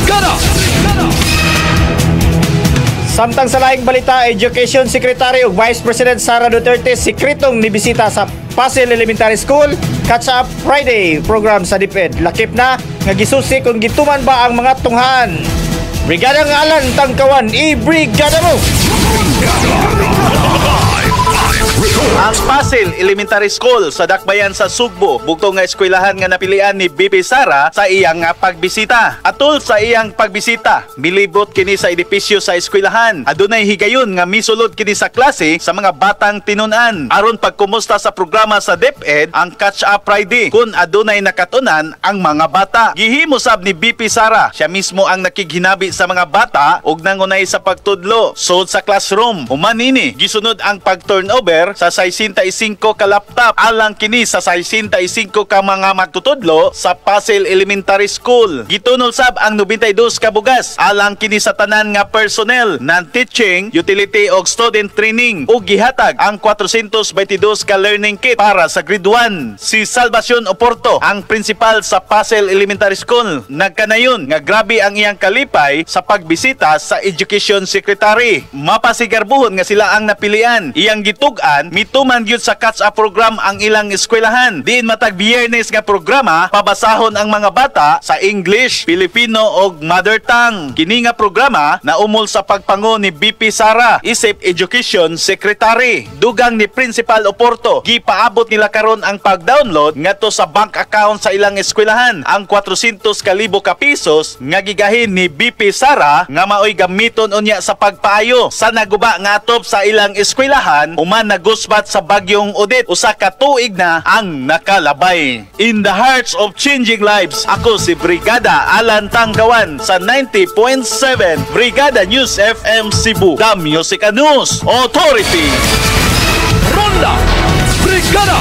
Brigada! Samtang sa laing balita, Education Secretary ug Vice President Sara Duterte sikretong nibisita sa Pasil Elementary School Catch Up Friday program sa DepEd. Lakip na nga gisusi kung gituman ba ang mga tunghaan. Brigada nga Alan Tangkawan, i-brigada mo! Ang Pasil Elementary School sa Dakbayan sa Sugbo, bugtong nga eskwelahan nga napilian ni BP Sara sa iyang nga pagbisita. Atol sa iyang pagbisita, milibot kini sa edipisyo sa eskwelahan. Adunay higayon nga misulod kini sa klase sa mga batang tinunan. Aron pagkumusta sa programa sa DepEd ang Catch Up Friday kung adunay nakatunan ang mga bata. Gihimo sab ni BP Sara, siya mismo ang nakighinabi sa mga bata ug nangunay sa pagtudlo. Sud sa classroom, human nini gisunod ang pag-turnover sa 65 ka laptop alang kini sa 65 ka mga magtutudlo sa Pasil Elementary School. Gitunol sab ang 92 ka bugas alang kini sa tanan nga personnel, non-teaching, utility og student training ug gihatag ang 422 ka learning kit para sa grade 1. Si Salvacion Oporto, ang principal sa Pasil Elementary School, nagkanayon nga grabe ang iyang kalipay sa pagbisita sa Education Secretary. Mapasigarbuhon nga sila ang napilian. Iyang gitug-an, mituman gyud sa catch up program ang ilang eskwelahan. Diin matag Biyernes nga programa, pabasahon ang mga bata sa English, Filipino og mother tongue. Kini nga programa naumol sa pagpango ni BP Sara isip Education Secretary. Dugang ni Principal Oporto, gipaabot nila karon ang pag-download ngadto sa bank account sa ilang eskwelahan ang 400 kalibo ka pesos nga gigahin ni BP Sara nga maoy gamiton unya sa pagpaayo sa naguba nga atop sa ilang eskwelahan human nagusbat sa bagyong Odette. Usa ka tuig na ang nakalabay. In the hearts of changing lives, ako si Brigada Alan Tangkawan sa 90.7 Brigada News FM Cebu, The Music and News Authority. Ronda! Brigada!